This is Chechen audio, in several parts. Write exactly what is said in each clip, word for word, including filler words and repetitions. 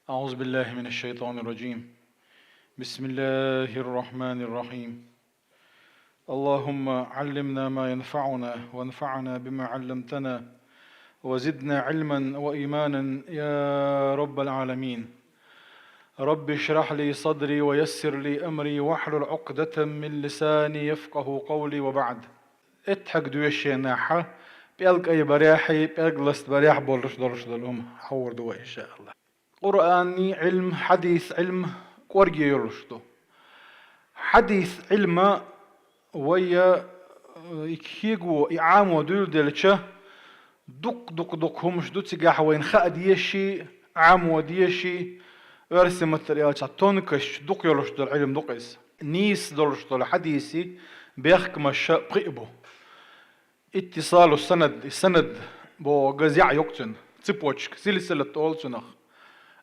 أعوذ بالله من الشيطان الرجيم. بسم الله الرحمن الرحيم. اللهم علمنا ما ينفعنا وانفعنا بما علمتنا وزدنا علما وإيمانا يا رب العالمين. رب اشرح لي صدري ويسر لي أمري واحلل عقدة من لساني يفقهوا قولي وبعد. Эттхьаг доьшенахьа, пӀелг айбарехьи, пӀелг ластбарехь болуш долуш долу хӀума хьовр ду вай, иншаалла. Къуръанний Ӏилм, хьадис Ӏилм кӀорге йолуш ду. Хьадис Ӏилма вай, э, и кхего, и Ӏамо дуьйладелча, дукха-дукха-дукха хӀумаш ду цигахь вайна хаа дезаш, Ӏамо дезаш, оьрсийн маттара аьлча, тонкосташ дукха йолуш долу Ӏилм ду-кх иза. Нийса долуш долу хьадисийн бехкамаш пхиъ бу. Иттисалу санад, и санад бохург зӀе ю-кх цуьнан, цепочка, силсилат олу цунах.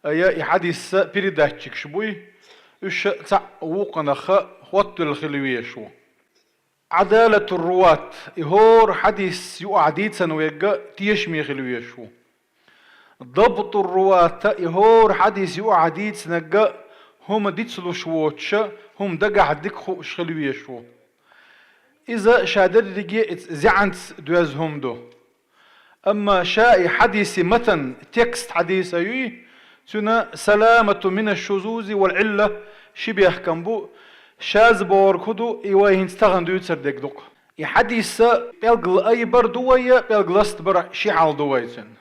Ая и хьадисан передатчикаш буй, уьш цхьаъ вукхунах хӀоттавелла хила везаш ву. Ӏадалатур-руват, и хӀора хьадис юкъахь дийцина верг тешаме хила везаш ву. Дабтур-руват, и хӀора хьадис юкъахь дийцинарг хӀума дицлуш воцуша, хӀума дагахь дика хууш хила везаш ву. Иза ша дерриге а иза зӀенца доьзна хӀума ду. Амма ша и хьадисан матан, текст хьадисан юй, цуьнан саламату минаш-шузузи вал-Ӏилла ши бехкам бу, шаз бохург хӀун ду, и вай хӀинца тахана дуьйцур дерг ду-кх. И хьадис пӀелгал айбар ду вай, пӀелг ластбар ши хьал ду вай цуьнан.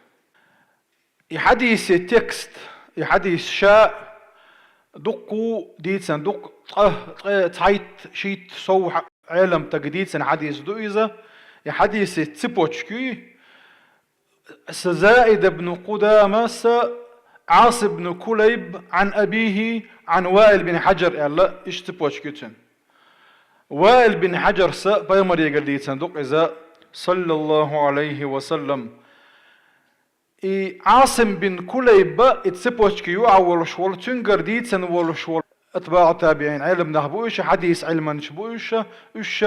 И хьадисан текст, и хьадис ша дуккха дийцина, дуккха ткъа, ткъе цхьайтта, шийтта сов хьа-, Ӏеламстага дийцина хьадис ду иза. И хьадисан цепочка юй, са Заид ибн Къудамас Ӏасим ибн Кулайб Ӏан абихи Ӏан Ваил бин Хьаджар аьлла, иштта цепочка ю цуьнан. Ваил бин Хьаджарс пайхамарегара дийцина ду-кх иза, саллаллаху Ӏалайхи ва саллам. И Ӏасим бин Кулайб, и цепочка юкъахь волуш волу, цуьнгара дийцина волуш волу атбаӀу табиӀин, Ӏелам нах бу уьш, хьадис Ӏилманчаш бу уьш, уьш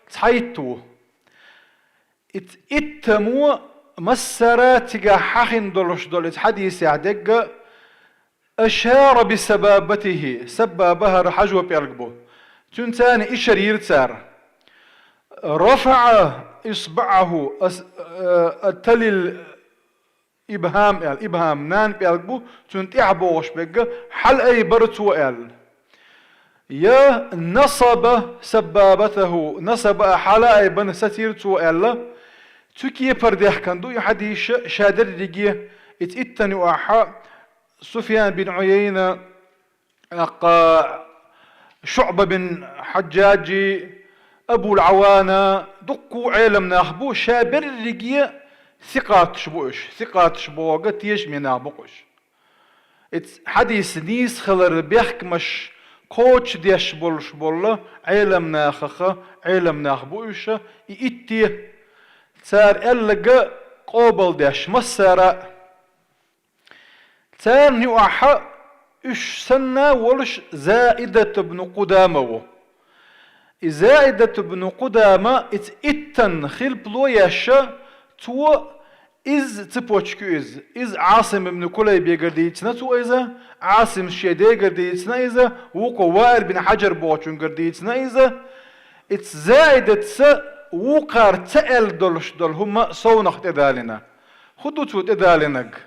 цхьайтта ву. Иц иттамо массара цигахь хьахина долуш долу иза хьадисехь дерг, ашара би сабабатихи, саббаба хӀара хьажо пӀелг бу. Цуьнан царна ишар йира цара. РафаӀа исбаӀаху, ас-, э, талил ибхам аьлла, ибхам нана пӀелг бу, цунна тӀаьхьа богӀуш берг, хьалаайбира цо аьлла. Я насаба саббабатаху, насаба а хьалаайбина сацийра цо аьлла. Цу кепара даьхкина ду и хьадис ша дерриге, иц иттанна юкъахь Суфьян бин Ӏуяйна, тӀаккха ШуӀба бин Хьаджаджи, Абул-Ӏавана, дуккха Ӏелам нах бу, ша берриге сикъаташ бу уьш, сикъаташ бохург тешаме нах бу-кх уьш. Иц хьадис нийса хилар бехкамаш кхочушдеш болуш болу Ӏелам нахах, Ӏелам нах бу уьш, и итте, цара аьлларг къобалдеш массара а. Царна юкъахь уьш санна волуш Заидат ибн Къудама ву. И Заидат ибн Къудама иц иттанна хилпало еш, цо иза цепочка ю иза. Иза Ӏасим ибн Кулайбегара дийцина цо иза, Ӏасим шен дегара дийцина иза, вукхо Ваил бин Хьаджар бохучуьнгара дийцина иза. Иц Заидатца вукхара ца аьлла долуш долу хӀума совнах тӀедалина. ХӀун ду цо тӀедалинарг?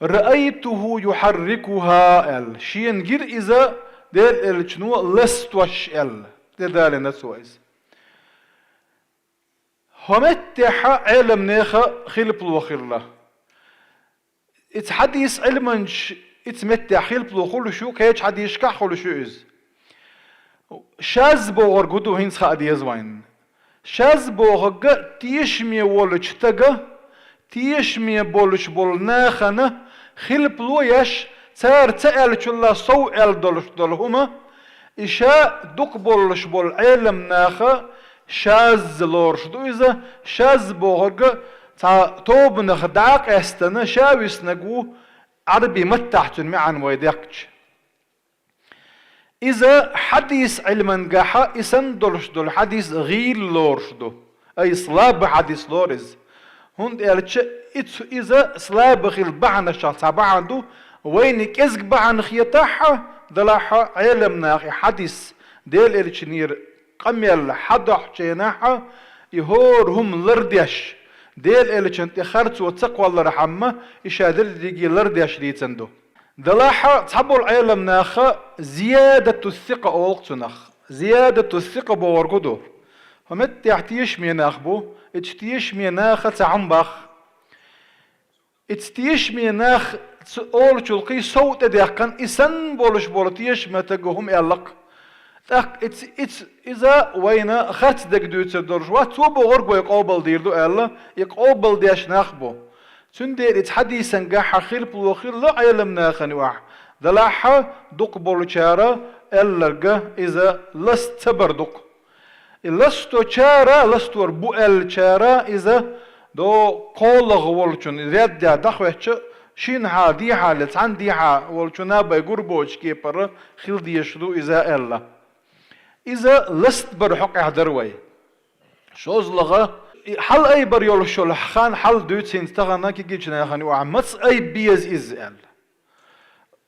Раайтуху юхьаррикуха аьлла. Шена гира иза Делан элчано ластош аьлла. ТӀедалина цо иза. ХӀокху меттехь Ӏелам нехан хилпало хилла. Иц хьадис Ӏилманчаш иц меттехь хилпало хуьлуш ю, кхечу хьадисашкахь хуьлуш ю иза. Шаз бохург хӀун ду хӀинца хаа деза вайна. Шаз бохург тешаме волчу стага, тешаме болуш болу нахана хилпало еш, цара ца аьллачул а сов аьлла долуш долу хӀума, и ша дукха болуш болу Ӏелам наха шаз лоруш ду иза, шаз бохург цхьа тобанах дӀа а къаьстина, ша виснарг ву, Ӏарбийн маттахь цуьнан маьӀна вай дехкича. Иза хьадис Ӏилмангахьа и санна долуш долу хьадис гӀийла лоруш ду. Ай, слаба хьадис лору иза. ХӀунда аьлча и цу-, иза слаба хила бахьанашах цхьа бахьана ду, Вайна кӀезига бахьана хетахь а, делахь а Ӏеламнаха и хьадис Делан Элчанера къамел хьадохьучу хенахь а, и хӀора хӀума лардеш, Делан Элчанна тӀе харцо ца кхоллархьама, и ша дерриге лардеш дийцина ду. Делахь а цхьаболу Ӏеламнаха зиядату сикъа олу цунах. Зиядату сикъа бохург хӀун ду? ХӀокху меттехь тешаме нах бу, и тешаме наха цхьа хӀума боху. Иза тешаме нах цу олучул кхин сов тӀедаьккхина, и санна болуш болу тешаме стага хӀума аьлла-кх. ТӀаккха иза, иза, иза вайна харц дерг дуьйцур долуш вац, цо бохург вай къобалдийр ду аьлла, и къобалдеш нах бу. Цундела иза хьадисангахь хилпало хилла Ӏеламнахана юкъахь, делахь а дукхахболчара аьлларг иза ласта ца бар ду-кх. И ласточара, ластор бу аьллачара иза до кхоалгӀа волчун, рядда дӀахӀоьттича, шина хьала, дийна хьала, цхьана дийна хьала волчунна бай гур боцучу кепара хила дезаш ду иза аьлла. Иза ластбар хьокъехь дара вай. ШозлагӀа, и хьалаайбар йолуш йолу хан хьал дуьйцу хӀинца тахана кегийчу нахана юкъахь, маца айба беза иза аьлла.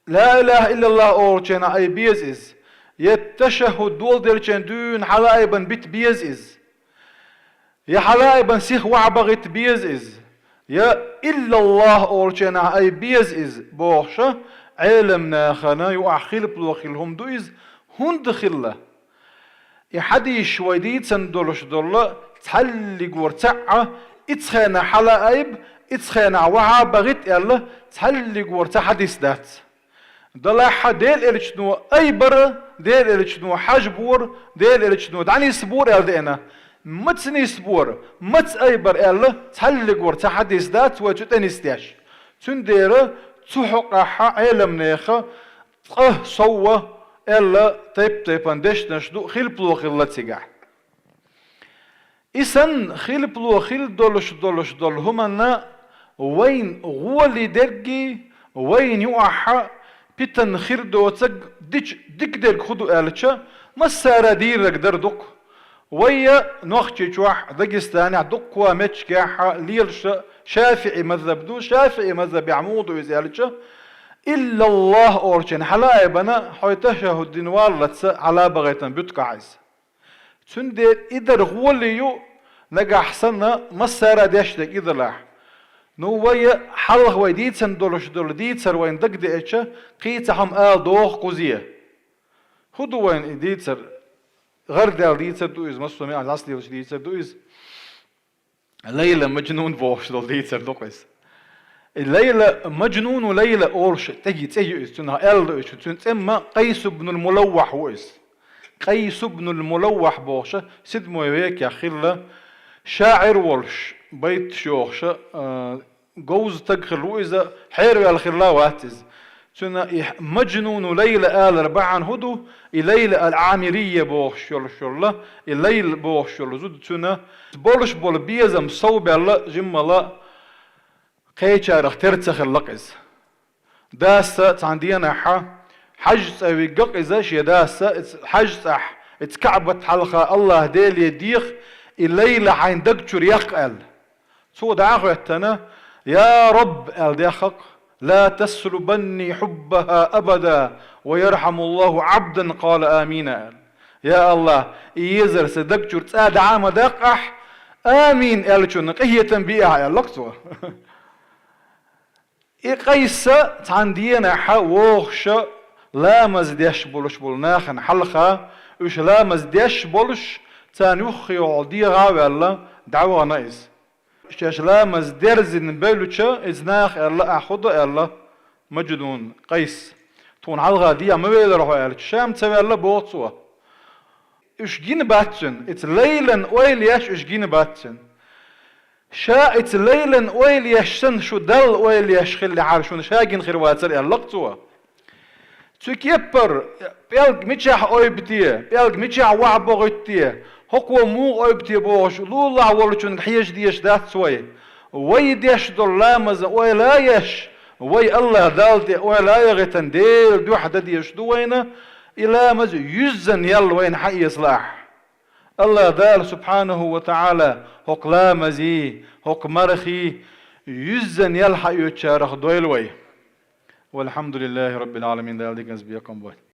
Ла илаха иллаллах олучу хенахь айба беза иза. Я ташаххуд доладелча дуьйна хьалаайбан бита беза иза. Я хьалаайбан сиха вахьа бахийта беза иза. Я иллаллах олучу хенахь айба беза иза, бохуша, Ӏеламнахана юкъахь хилпало хилла хӀума ду иза, хӀунда хилла? И хьадисаш вай дийцина долуш долу цхьаллигора цхьаъ а, ицхенахь хьалаайба, ицхенахь вахьа бахийта аьлла, цхьаллигора цхьа хьадис дац. Делахь а Делан Элчано айбара, Делан Элчано хьажа бора, Делан Элчано дӀанисбора аьлла деана. Маца нисбора, маца айбара аьлла, цхьаллигора цхьа хьадис дац вай цу тӀе нисдеш. Цундела цу хьокъехь Ӏеламнеха цкъа совгӀа аьлла тайп-тайпана дешнаш ду, хилпало хилла цигахь. И санна, хилпало хилла долуш долуш долу хӀуманна вайна гӀоли дерг, вайна юкъахь питана хир доцург дича дика дерг хӀун ду аьлча, массара а дийрарг дара ду-кх. Вай а Нохчийчохь, Дагестанехь дуккха а меттигехь лелаш шафиӀи мазхаб ду, шафиӀи мазхабехь муха ду иза аьлча, иллаллах олучу хенахь хьалаайбана, хьо ташаххуд дина валлалц хьалабахийтина буьту-кх ахь иза. Цундела и дар гӀоли ю, нагахь санна массара а деш дерг и далахь. Ну, вай а хьалха вай дийцина долуш долу дийцар вайна дагадеача, кхин цхьа хӀума ала догӀу кхузе. ХӀун ду вайна и дийцар? ГӀардаьлла дийцар ду иза, массо а меттехь дӀасалелаш дийцар ду иза. Лайла Маджнун бохуш долу дийцар ду-кх иза. И Лайла, Маджнуну Лайла олуш тӀеги цӀе ю иза. Цунах аьлла ду иза, цуьнан цӀе-м Къайс ибн ал-Мулаввахь ву иза. Къайс ибн ал-Мулаввахь бохуша, седьмой векехь хилла шаӀир волуш, байташ йохуша, а, говза стаг хилла ву иза, хьераваьлла хилла вац иза. Цуьнан и Маджнуну Лайла алар бахьана хӀун ду, и Лайла ал-Ӏамирия бохуш йолуш йолла, и Лайла бохуш йолу зуда цуьнан болуш болу безам совбаьлла, жиммала кхечарах тера ца хилла-кх иза. Дас цхьана денахь хьаьжцӀа вигна-кх иза, шен дас, иза хьаьжцӀахь, иза КаӀбат хьалха АллахӀ Деле деха, и Лайла хьайн даг чуьра яккха аьлла. Цо дӀа а хӀоьттина, «Я Рабб», аьлла дехха-кх, «ла таслубанни хьуббаха абада, ва ярхьамуллаху Ӏабдан къала амина», аьлла. Я АллахӀ, и езар сан даг чуьра цкъа дӀа а ма даккха ахь, амин аьллачунна къинхетам бе ахь, аьлла-кх цо. И Къайса цхьана денахьа вогӀуша ламаз деш болуш болу нахана хьалха, уьш ламаз деш болуш, царна юххехула дегӀа а ваьлла, дӀавахана иза. Шаьш ламаз дерзина бевлча, иза наха аьлла: «Ахь хӀун до?» — аьлла, Маджнун Къайс. «Тхуна хьалха дегӀа ма велира хьо», — аьлча, ша-м ца ваьлла, боху цо. Уьш гина бац цуьнан, иза Лайлан ойла еш уьш гина бац цуьнан. Ша иза Лайлан ойла еш санна, шу Далла ойла еш хиллехьара, шуна ша гина хир вацара, аьлла-кх цо. Цу кеппара, пӀелг мичахь ойбу те, пӀелг мичахь вахьа бохуьйту те, хӀокхо муха ойбу те бохуш, лулахь волчунга хьежа дезаш дац вай. Вай деш долу ламазан ойла а еш, вай АллахӀ Далла тӀе ойла а яхийтина, Делан дуьхьа дан дезаш ду вайна, и ламаз юьззина ял вайна хьаэца лаахь. АллахӀ Дала, субхьанаху ва тагӀала, хӀокху ламазий, хӀокху мархий юьззина ял хьаоьцучарах дойла вай. والحمد لله رب العالمين. Дала диканза бекхам бойла.